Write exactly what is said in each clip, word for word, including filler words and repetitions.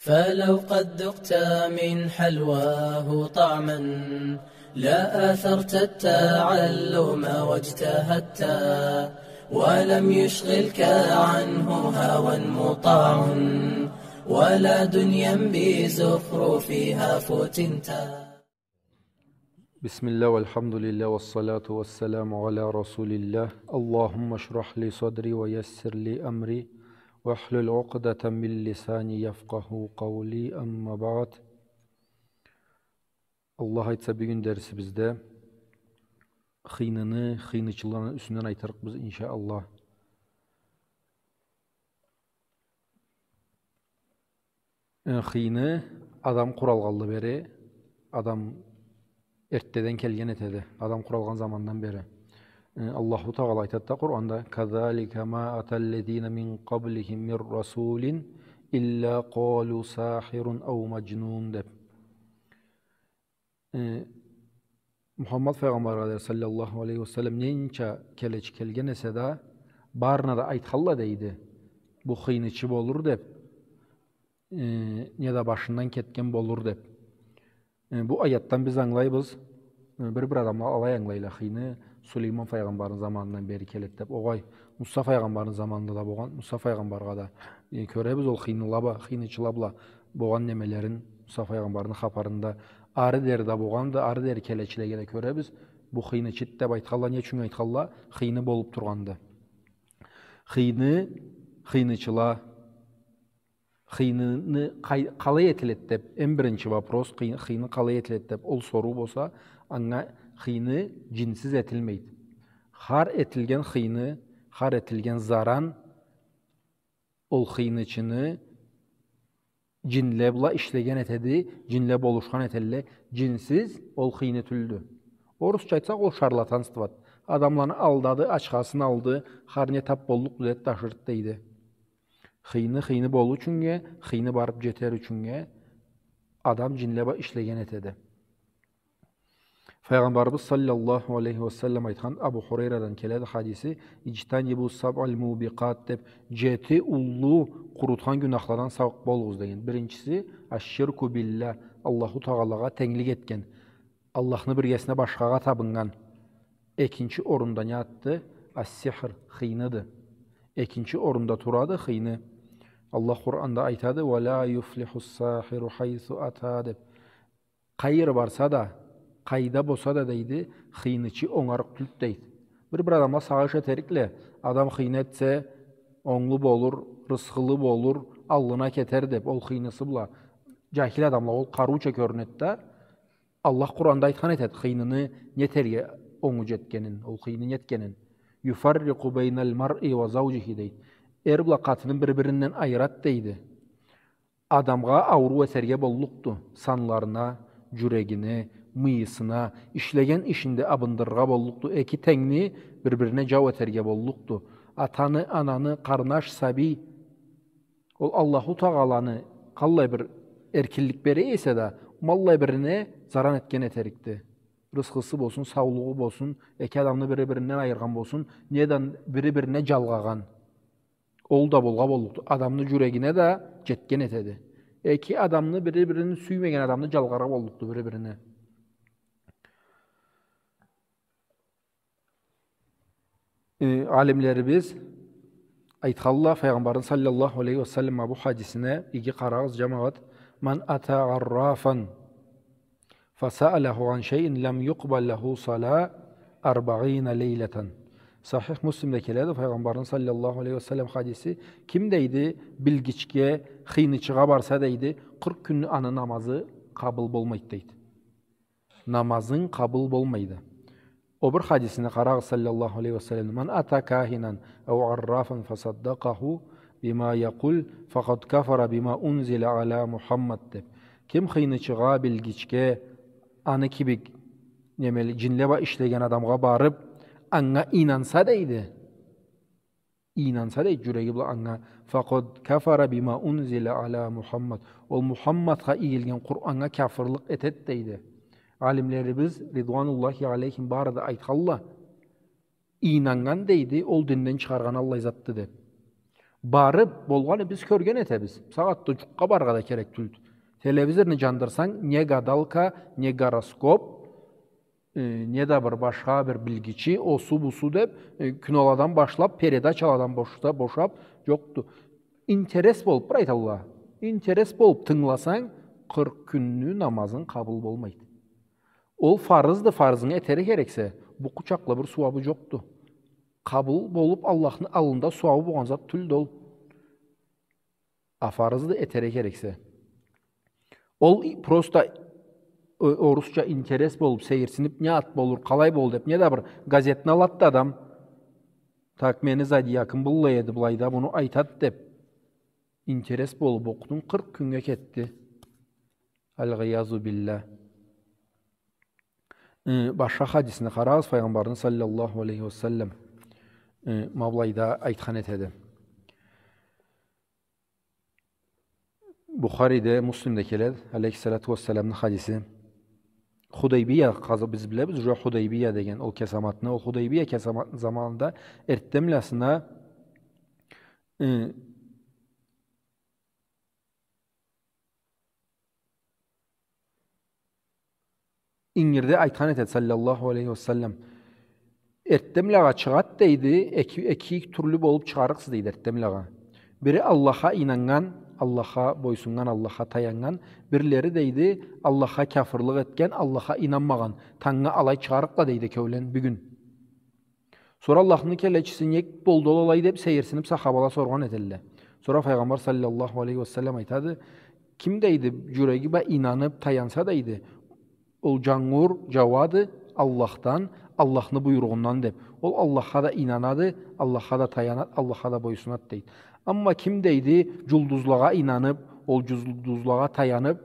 فلو قد ذقت من حلواه طعما لآثرت التعلم واجتهدت، ولم يشغلك عنه هوى مطاع ولا دنيا بزخرفها فتنت. بسم الله والحمد لله والصلاة والسلام على رسول الله. اللهم اشرح لي صدري ويسر لي أمري واحلل عقدة من لساني يفقهوا قولي. أما بعد. Аллах айтса, бюгюн дерсибизде хыйныны, хыйнычыланы юсюнден айтырыкъбыз, иншаАллах. Э, хыйны адам къуралгъанлы бери, адам эртдеден келген этеди, адам къуралгъан замандан бери. Э, Аллаху Тагъала айтады да Къуранда: «كذلك ما أتى الذين من قبلهم من رسول إلا قالوا ساحر أو مجنون», — деп. Э, Мухаммад файгъамбаргъа дери, саллаллаху алейхи ва саллам, ненча келечи келген эсе да, барына да айтханла, дейди, бу хыйнычы болур деп, э, неда башындан кетген болур деп. Э, бу аятдан биз ангылайбыз, э, бир-бир адамла алай ангылайла, хыйны Сулейман файгъамбарны заманындан бери келеди деп. Огъай, Муса файгъамбарны заманында да болгъан, Муса файгъамбаргъа да, э, кёребиз, ол хыйныла бла, хыйнычыла бла болгъан немелерин Муса файгъамбарны хапарында ары дери да болгъанды, ары дери келечилеге да кёребиз. Бу хыйнычыды деп айтханла, не ючюн айтханла? Хыйны болуп тургъанды. Хыйны, хыйнычыла, хыйныны къай-, къалай этиледи деп, эм биринчи вопрос, хый-, хыйны къалай этиледи деп, ол соруу болса, анга хыйны джинсиз этилмейди. Хар этилген хыйны, хар этилген заран ол хыйнычыны джинле бла ишлеген этеди, джинле болушхан этелле, джинсиз ол хыйны тюлдю. Орусча айтсакъ, ол шарлатанстводы. Адамланы алдады, ачхасын алды, хар не тап боллукъду деди да ашырды, дейди. Хыйны хыйны болур ючюннге, хыйны барып джетер ючюннге адам джинле бла ишлеген этеди. Файгъамбарыбыз саллаллаху алейхи ва саллам айтхан, Абу Хурайрадан келеди хадиси: «اجتنبوا السبع الموبقات», — деп, джети уллу къурутхан гюнахладан сакъ болугъуз деген. Биринчиси, «الشرك بالله», Аллаху Тагъалагъа тенглик этген, Аллахны биргесине башхагъа табыннган. Экинчи орунда не затды? «السحر», хыйныды. Экинчи орунда турады хыйны. Аллах Къуранда айтады: «ولا يفلح الساحر حيث أتى», — деп. Къайры барса да, къайда болса да, дейди, хыйнычы онгарыкъ тюлдю, дейди. Бир-бир адамла сагъыш этерикле, адам хыйны этсе, онглу болур, рысхылы болур, аллына кетер деп, ол хыйнысы бла. Джахил адамла ол къарыуча кёрюнеди да, Аллах Къуранда айтхан этеди, хыйныны нетерге онгу джетгенин, ол хыйны нетгенин. «يفرق بين المرء وزوجه», — дейди. Эр бла къатынын бир-биринден айырады, дейди. Адамгъа ауруу этерге боллукъду. Санларына, джюрегине, мыйысына, ишлеген ишинде абындырыргъа боллукъду. Эки тенгни бир-бирине джау этерге боллукъду. Атаны, ананы, къарнаш, сабий. Ол Аллаху Тагъаланы къаллай бир эркинлик бере эсе да, ма аллай бирине заран этген этерикди. Рысхысы болсун, саулугъу болсун, эки адамны бири-биринден айыргъан болсун, неда бири-бирине джалгъагъан. Ол да болгъа боллукъду. Адамны джюрегине да джетген этеди. Эки адамны, бири-бирин сюймеген адамны джалгъаргъа боллукъду бири-бирине. Э, алимлерибиз айтханла, Файгъамбарны саллаллаху алейхи ва саллам бу хадисине, иги къарагъыз, джамагъат: «من أتى عرافا فسأله عن شيء لم يقبل له صلاة أربعين ليلة». Сахих Муслимде келеди, Файгъамбарны саллаллаху алейхи ва саллам хадиси: «Ким, — дейди, — билгичге, хыйнычыгъа барса, — дейди, — къыркъ кюнню аны намазы къабыл болмайды», — дейди. Намазынг къабыл болмайды. О бир хадисине къарагъыз, саллаллаху алейхи ва саллам: «من أتى كاهنا أو عرافا فصدقه بما يقول فقد كفر بما أنزل على محمد», — деп. Ким хыйнычыгъа, билгичге, аны кибик немели, джинле бла ишлеген адамгъа барып, анга ийнанса, дейди. Ийнанса, дейди, джюреги бла анга, «فقد كفر بما أنزل على محمد». Ол Мухаммадха ийилген Къураннга кяфырлыкъ этеди, дейди. Алимлерибиз, ридуануллахи алейхим, бары да айтханла, ийнаннган, дейди, ол динден чыгъаргъан аллай затды деп. Барып, болгъаны биз кёрген этебиз. Сагъатда джукъгъа барыргъа да керек тюлдю. Телевизорну джандырсанг, не гадалка, не гороскоп, э, не да бир башха бир билгичи, осу-бусу деп, э, киноладан башлап, передачаладан бошда-, бошап, джокъду. Интерес болуп, бир айталла, интерес болуп тынгыласанг, къыркъ кюнню намазынг къабыл болмайды. Ол фарызды, фарызынгы этерге керексе, бу къучакъла бир сууабы джокъду. Къабыл болуп, Аллахны аллында сууабы болгъан зат тюлдю ол. А фарызды этерге керексе. Ол и-, просто о-, орусча интерес болуп, сейирсинип, не зат болур, къалай болур деп, не да бир газетни алады да адам, так, мени зодиакым быллай эди, былайда буну айтады деп, интерес болуп окъудунг, къыркъ кюннге кетди. Аль-гъиязу билля. Э, башха хадисине къарагъыз, Файгъамбарны саллаллаху алейхи ва саллам, э, ма былайда айтхан этеди. Бухариде, Муслимде келеди, алейхиссалату вассаламны хадиси. Худайбия къаза-, биз билебиз, уже Худайбия деген ол кесаматны, ол Худайбия кесаматны заманында эртденбласына, э, ингирде айтхан этеди, саллаллаху алейхи ва саллам. Эртденблагъа чыгъад, дейди, эки, эки тюрлю болуп чыгъарыкъсыз, дейди, эртденблагъа. Бири Аллахха ийнаннган, Аллахха бойсуннган, Аллахха таяннган, бирлери, дейди, Аллахха кяфырлыкъ этген, Аллахха ийнанмагъан. Тангнга алай чыгъарыкъла, дейди, экеулен бюгюн. Сора Аллахны келечиси, нек болду ол алай деп сейирсинип, сахабала соргъан этелле. Сора Файгъамбар саллаллаху алейхи ва саллам айтады, ким, дейди, джюреги бла ийнанып, таянса, дейди, ол джангур джауады Аллахдан, Аллахны буйругъундан деп. Ол Аллахха да ийнанады, Аллахха да таянады, Аллахха да бойсунады, дейди. Амма ким, дейди, джулдузлагъа ийнанып, ол джулдузлагъа таянып,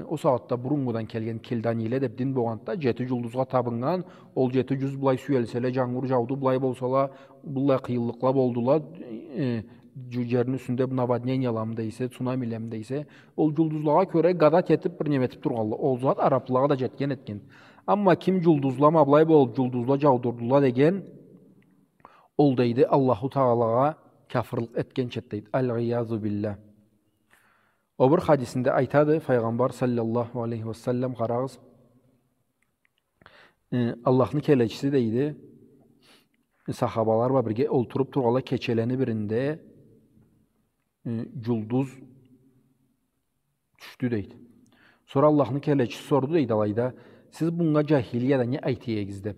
ол сагъатда буруннгудан келген килданиле деп дин болгъанды да, джети джулдузгъа табыннган, ол джети джулдуз былай сюелселе, джангур джауду, былай болсала, быллай къыйынлыкъла болдула, э, джу-, джерни юсюнде наводнениеламы дейсе, цунамилеми дейсе, ол джулдузлагъа кёре гадать этип, бир неме этип тургъанла. Ол зат араплагъа да джетген этген. Амма ким джулдузла ма былай болуп, джулдузла джаудурдула деген, ол, дейди, Аллаху Тагъалагъа кяфырлыкъ этгенчеди, дейди. Аль-гъиязу билля. Ол бир хадисинде айтады Файгъамбар саллаллаху алейхи ва саллам, къарагъыз, э, Аллахны келечиси, дейди, сахабалар бла бирге олтуруп тургъанлай, кечелени биринде, э, джулдуз тюшдю, дейди. Сора Аллахны келечиси сорду, дейди, алайда, сиз мынга джахилияда не айта эдигиз деп.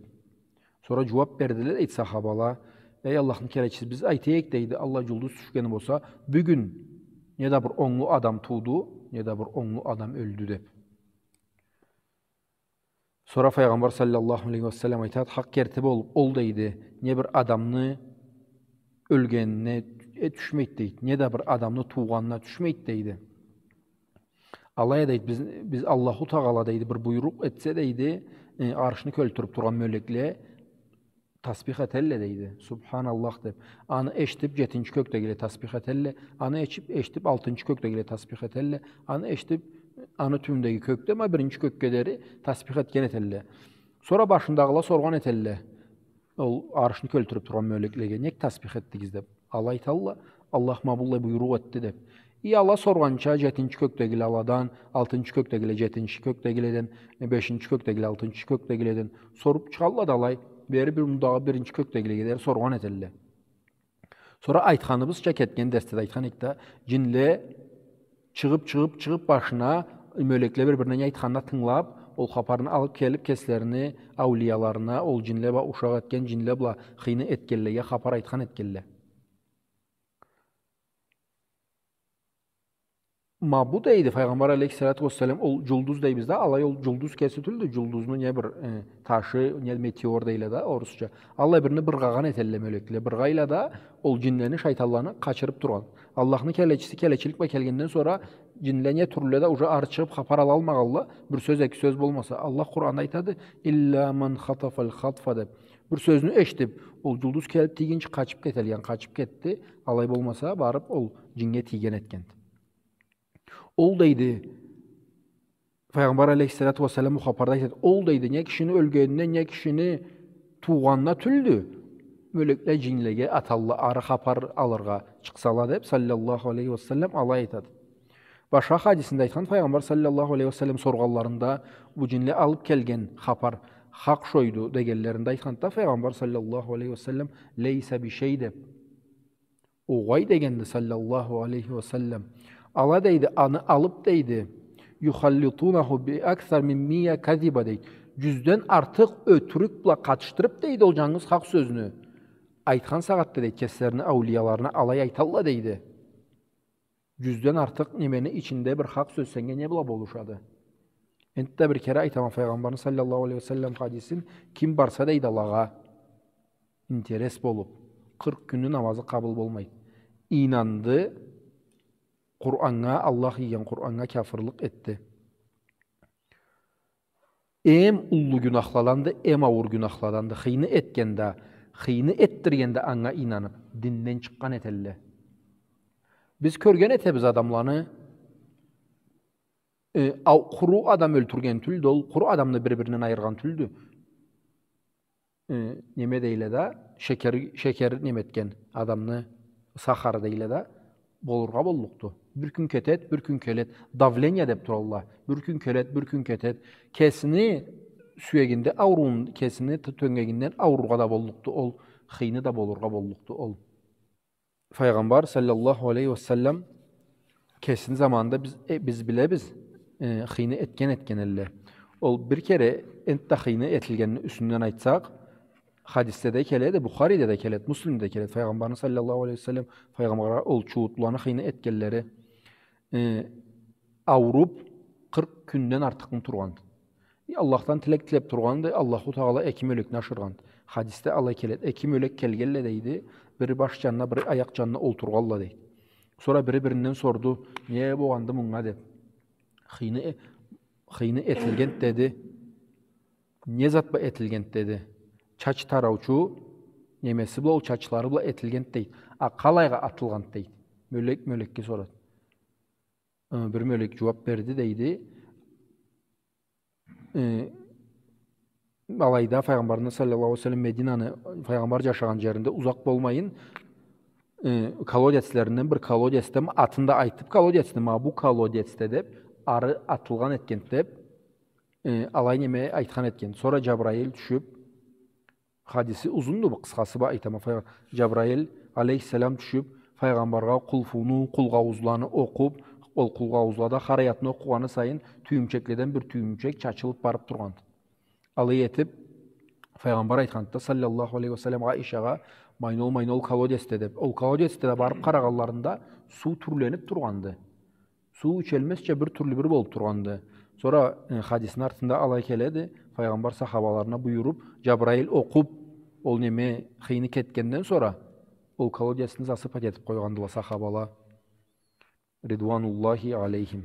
Сора джууап бердиле, дейди, сахабала, эй, Аллахны келечиси, биз айта эдик, дейди, аллай джулдуз тюшгени болса, бюгюн не да бир онглу адам тууду, не да бир онглу адам ёлдю деп. Сора Файгъамбар саллаллаху алейхи ва саллам айтады, хакъ керти болуп, ол, дейди, не бир адамны ёлгенине, э, тюшмейди, дейди, не да бир адамны туугъанына тюшмейди, дейди. Алай а, дейди, биз, биз Аллаху Тагъала, дейди, бир буйрукъ этсе, дейди, э, аршны кёлтюрюп тургъан мёлекле тасбих этелле, дейди. Субханаллах деп. Аны эшитип, джетинчи кёкдегиле тасбих этелле. Аны эшитип, эшитип, алтынчы кёкдегиле тасбих этелле. Аны эшитип, аны тюбюндеги кёкде, ма биринчи кёкге дери тасбих этген этелле. Сора башындагъыла соргъан этелле. Ол аршны кёлтюрюп тургъан мёлеклеге, нек тасбих этдигиз деп. Ала айталла, Аллах ма быллай буйрукъ этди деп. И ала соргъанча, джетинчи кёкдегиле аладан, алтынчы кёкдегиле джетинчи кёкдегиледен, э, бешинчи кёкдегиле алтынчы кёкдегиледен соруп чыгъалла да алай, бери бир мындагъы биринчи кёкдегилеге дери соргъан этелле. Сора айтханыбызча, кетген дерсде да айтхан эдик да, джинле чыгъып, чыгъып, чыгъып башына, мёлекле бир-бирине не айтханына тынгылап, ол хапарны алып келип, кеслерини аулияларына, ол джинле бла ушакъ этген, джинле бла хыйны этгенлеге хапар айтхан этгенле. Ма бу, дейди, Файгъамбар алейхиссалату вассалам, ол джулдуз дейбиз да, алай ол джулдуз кеси тюлдю, джулдузну не бир, э, ташы, не метеор дейле да, орусча. Аллай бирни быргъагъан этелле мёлекле, быргъайла да, ол джинлени, шайтанланы къачырып тургъан. Аллахны келечиси келечилик бла келгенден сора, джинле не тюрлюле да уже ары чыгъып хапар алалмагъалла, бир сёз, эки сёз болмаса. Аллах Къуранда айтады, «Илля ман хатафаль хатфа» деп. Бир сёзню эшитип, ол джулдуз келип тийгинчи къачып кетелген, къачып кетди. Алай болмаса, барып ол джиннге тийген этгенди. Ол, дейди, Файгъамбар алейхиссалату вассалам бу хапарда айтады, ол, дейди, не кишини ёлгенине, не кишини туугъанына тюлдю. мёлекле джинлеге аталла, ары хапар алыргъа чыкъсала деб, саллаллаху алейхи ва саллам, алай айтады. Башха хадисинде айтхан, Файгъамбар саллаллаху алейхи ва саллам соргъанларында, бу джинле алыб келген хапар хакъ шойду дегенлеринде айтханда, Файгъамбар саллаллаху алейхи ва саллам, «Лейса би шей» деб. Огъай дегенди, саллаллаху алейхи ва саллам. Ала, дейди, аны алыб, дейди, «юхаллитунаху би аксар мин мия казиба», дейди. Джюзден артыкъ ётюрюк бла къатышдырыб, дейди, ол джангыз хакъ сёзню. Айтхан сагъатда, дейди, кеслерини аулияларына алай айталла, дейди. Джюзден артыкъ немени ичинде бир хакъ сёз сеннге не бла болушады? Энтда бир кере айтама Файгъамбарны саллаллаху алейхи ва саллам хадисин, ким барса, дейди, алагъа интерес болуб, къыркъ кюнню намазы къабыл болмайды. Ийнанды Къураннга, Аллах ийген Къураннга кяфырлыкъ этди. Эм уллу гюнахладанды, эм ауур гюнахладанды. Хыйны этген да, хыйны этдирген да анга ийнаныб, динден чыкъгъан этелле. Биз кёрген этебиз адамланы, э, ау-, къуру адам ёлтюрген тюлдю ол, къуру адамны бир-биринден айыргъан тюлдю. Э, неме дейле да, шекер, шекер неме этген адамны, сахар дейле да, болургъа боллукъду. Бир кюн кетед, бир кюн келед. Давление деб туралла. Бир кюн келед, бир кюн кетед. Кесини сюегинде ауруун, кесини т-, тёнгегинден аурургъа да боллукъду ол. Хыйны да болургъа боллукъду ол. Файгъамбар саллаллаху алейхи ва саллам кесини заманында биз, э, биз билебиз, э, хыйны этген этген элле. Ол бир кере энтда хыйны этилгенини юсюнден айтсакъ, хадисде да келеди, Бухариде да келеди, Муслимде да келеди. Файгъамбарны саллаллаху алейхи ва саллам, Файгъамбаргъа ол чууутлуланы хыйны этгенлери, э, ауруб, къыркъ кюнден артыкъны тургъанды. Аллахдан тилек тилеб тургъанды, Аллаху Тагъала эки мёлекни ашыргъанды. Хадисде алай келеди. Эки мёлек келгелле, дейди, бири баш джанына, бири аякъ джанына олтургъалла, дейди. Сора бири биринден сорду, не болгъанды мунга, деб. Хыйны э-, хыйны этилгенди, деди. Не зат бла этилгенди, деди. Чач тараучу немеси бла, ол чачлары бла этилгенди, дейди. А къалайгъа атылгъанды, дейди. Мёлек мёлекге сорады. Э, бир мёлек джууаб берди, дейди. Э, алайда Файгъамбарны саллаллаху алейхи ва саллам Мединаны, Файгъамбар джашагъан джеринде узакъ болмайын, э, колодецлеринден бир колодецде, атын да айтыб колодецни, ма бу колодецде деб, ары атылгъан этгенди деб, э, алай неме айтхан этген. Сора Джабраил тюшюб, хадиси узунду, бу къысхасы бла айтама. Фай-, Джабраил алейхиссалам тюшюб, Файгъамбаргъа къулфуну, къулгъауузланы окъуб, ол къулгъауузлада хар аятны окъугъаны сайын тюйюмчекледен бир тюйюмчек чачылыб барыб тургъанды. Алай этиб, Файгъамбар айтханды да, саллаллаху алейхи ва саллам, Аишагъа, «Ма ол, ма ол колодецде», деб. Ол колодецде да барыб къарагъанларында суу тюрлениб тургъанды. Суу ичелмезча бир тюрлю бир болуб тургъанды. Сора, э, хадисни артында алай келеди, Файгъамбар сахабаларына буюруб, Джабраил окъуб, ол неме, хыйны кетгенден сора, ол колодецни засыпать этиб къойгъандыла сахабала. Ридуануллахи алейхим.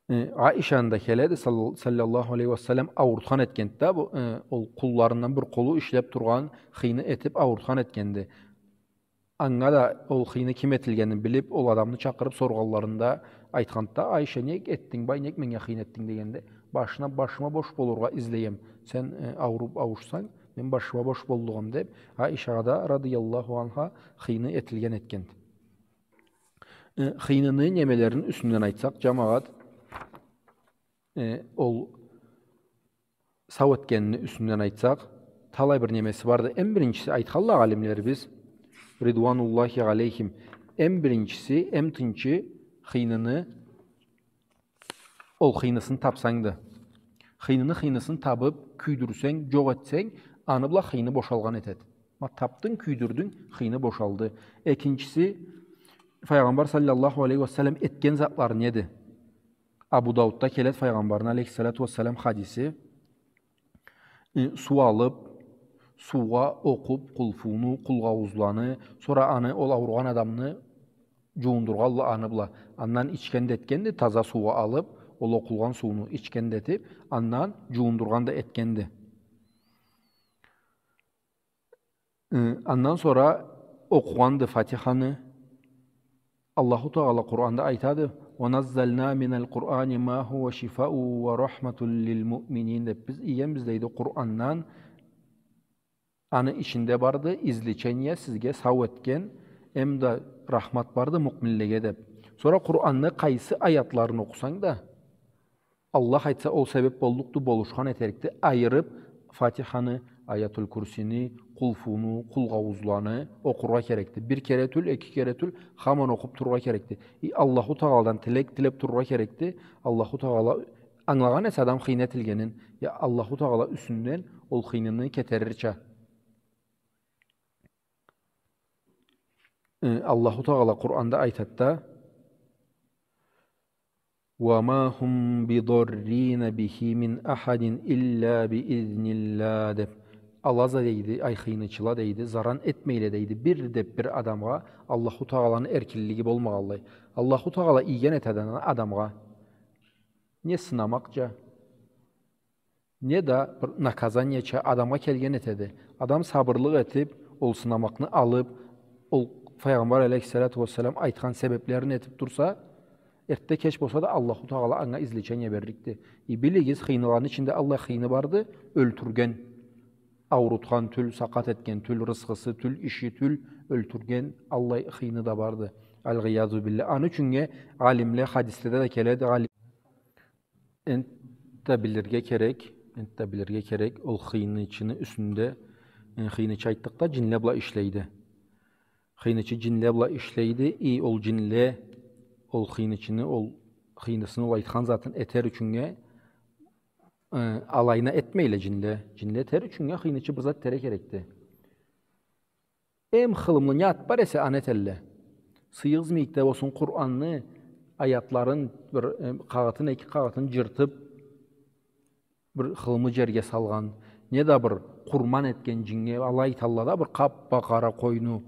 Э, Аишаны да келеди, салл-, саллаллаху алейхи ва саллам, аууртхан этгенди да, бу, э, ол къулларындан бир къулу ишлеб тургъан, хыйны этиб, аууртхан этгенди. Анга да ол хыйны ким этилгенин билиб, ол адамны чакъырыб соргъанларында айтханды да, «Аиша, нек этдинг, бай, нек меннге хыйны этдинг?» дегенде, «Башына, башыма бош болургъа излейме. Сен, э, аууруб ауушсанг, мен башыма бош боллугъум», деб, Аишагъа да, радыяллаху анха, хыйны этилген этгенди. Э, хыйныны немелерини юсюнден айтсакъ, джамагъат, э, ол сау этгенини юсюнден айтсакъ, талай бир немеси барды. Эм биринчиси, айтханла алимлерибиз, ридуануллахи алейхим, эм биринчиси, эм тынчы хыйныны, ол хыйнысын табсангды. Хыйныны, хыйнысын табыб, кюйдюрсенг, джокъ этсенг, аны бла хыйны бошалгъан этеди. Ма, табдынг, кюйдюрдюнг, хыйны бошалды. Экинчиси, Файгъамбар саллаллаху алейхи ва саллам этген затлары неди? Абу Даудда келеди Файгъамбарны алейхиссалату вассалам хадиси. Э, суу алыб, суугъа окъуб, къулфуну, къулгъауузланы, сора аны, ол ауругъан адамны джуундургъалла аны бла. Андан ичген да этгенди, таза суугъа алыб, ол окъулгъан сууну ичген да этиб, андан джуундургъан да этгенди. Э, андан сора окъугъанды Фатиханы, Аллаху Тагъала Къуранда айтады: «Ва наззална миналь Къурани ма хува шифау ва рахматун лиль муъминин», — деп. Биз ийгенбиз, дейди, Къурандан аны ичинде барды излечение, сизге сау этген, эм да рахмат барды муъминлеге, деп. Сора Къуранны къайсы аятларын окъусанг да, Аллах айтса, ол себеп боллукъду, болушхан этерикди, айырып Фатиханы, Аятуль Курсини, Къулхуну, Къулгъаузланы окъургъа керекди. Бир кере тюл, эки кере тюл, хаман окъуп турургъа керекди. И Аллаху Тагъаладан тилек тилеп турургъа керекди. Аллаху Тагъала ангылагъан эсе адам хыйны этилгенин, я Аллаху Тагъала юсюнден ол хыйныны кетерирча. Э, Аллаху Тагъала Къуранда айтады да: «Ва ма хум бидаррина бихи мин ахадин илля би изниллях», — деп. Ала за, дейди, ай, хыйнычыла, дейди, заран этмейле, дейди, бир деп бир адамгъа Аллаху Тагъаланы эркинлиги болмагъанлай. Аллаху Тагъала ийген этеди адамгъа. Не сынамакъча, не да бир наказаниеча адамгъа келген этеди. Адам сабырлыкъ этип, ол сынамакъны алып, ол Файгъамбар алейхиссалату вассалам айтхан себеплерин этип турса, эртде-кеч болса да Аллаху Тагъала анга излечение берликди. И билигиз, хыйныланы ичинде аллай хыйны барды, ёлтюрген, аурутхан тюл, сакъат этген тюл, рысхысы тюл, иши тюл, ёлтюрген аллай хыйны да барды. Аль-гъиязу билля. Аны ючюннге алимле, хадиследе да келеди, алим-, Энтда билирге керек, энтда билирге керек, ол хыйнычыны юсюнде, э, хыйнычы айтдыкъ да, джинле бла ишлейди. Хыйнычы джинле бла ишлейди, и ол джинле, ол хыйнычыны, ол хыйнысын, ол айтхан затын этер ючюннге, э, алайына этмейле джинле. Джинле этер ючюннге хыйнычы бир зат этерге керекди. Эм хылымлы не зат бар эсе, аны этелле. Сыйыгъыз мийикде болсун, Къуранны аятларын бир, э, къагъытын, эки къагъытын джыртып, бир хылымлы джерге салгъан, не да бир къурман этген джинге, алай айталла да, бир къап-къара къойну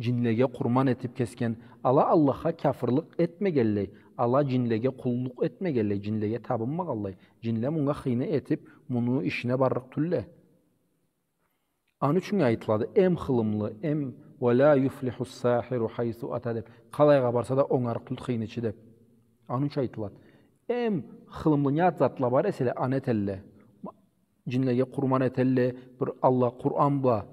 джинлеге къурман этип кесген. Ала Аллахха кяфырлыкъ этмегенлей, ала джинлеге къуллукъ этмегенлей, джинлеге табынмагъанлай. Джинле мунга хыйны этип, муну ишине барлыкъ тюлле. Аны ючюн айтылады, эм хылымлы, эм «Ва ля юфлиху ссахиру хайсу ата» деп. Къалайгъа барса да онгарлыкъ тюл хыйнычы деп. Аны ючюн айтылады. Эм хылымлы не зат затла бар эселе, аны этелле. Джинлеге къурман этелле, бир Аллах Къуран бла.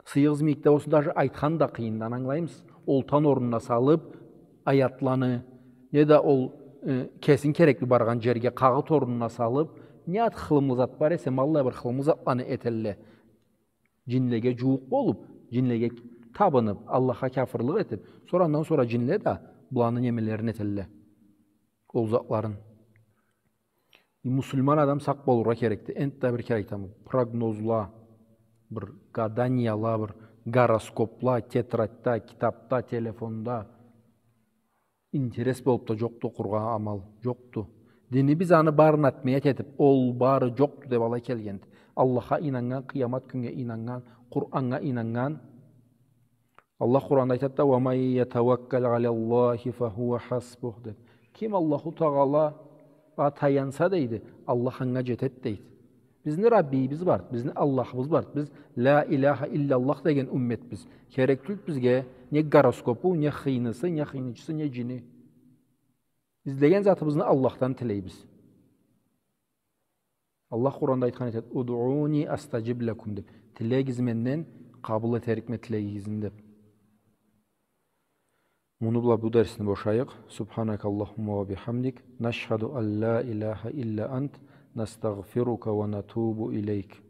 Сыйыгъыз мийикде болсун, даже айтхан да къыйынды, аны ангылаймысыз? Олтан орнуна салып, аятланы, не да ол, э, кесин керекли баргъан джерге къагъыт орнуна салып, не зат хылымлы зат бар эсе, ма аллай бир хылымлы затланы этелле. Джинлеге джууукъ болуп, джинлеге табынып, Аллахха кяфырлыкъ этип, сора андан сора джинле да буланы немелерин этелле. Ол затларын. Муслиман адам сакъ болургъа керекди. Энтда бир кере айтама. Прогнозла, бир гаданияла, бир гороскопла, тетрадьда, китапда, телефонда. Интерес болуп да джокъду окъургъа амал, джокъду. Динибиз аны барын отменять этип, ол бары джокъду деп алай келгенди. Аллахха ийнаннган, къыямат кюннге ийнаннган, Къураннга ийнаннган. Аллах Къуранда айтады да: «Ва ман ятаваккал аляллахи фа хува хасбух», — деп. Ким Аллаху Тагъалагъа таянса, дейди, Аллах анга джетеди, дейди. Бизни Раббийибиз барды, бизни Аллахыбыз барды. Биз «Ля иляха илляллах» деген умметбиз. Керек тюлдю бизге не гороскопу, не хыйнысы, не хыйнычысы, не джини. Излеген затыбызны Аллахдан тилейбиз. Аллах Къуранда айтхан этеди: «Удъуни астаджиб лякум», — деп. «Тилегиз менден, къабыл этерикме тилегигизни», — деп. Муну бла бу дерсни бошайыкъ. Субханакаллахумма ва бихамдик. Нашхаду ан ля иляха илля ант. Настагъфирука ва натубу илейк.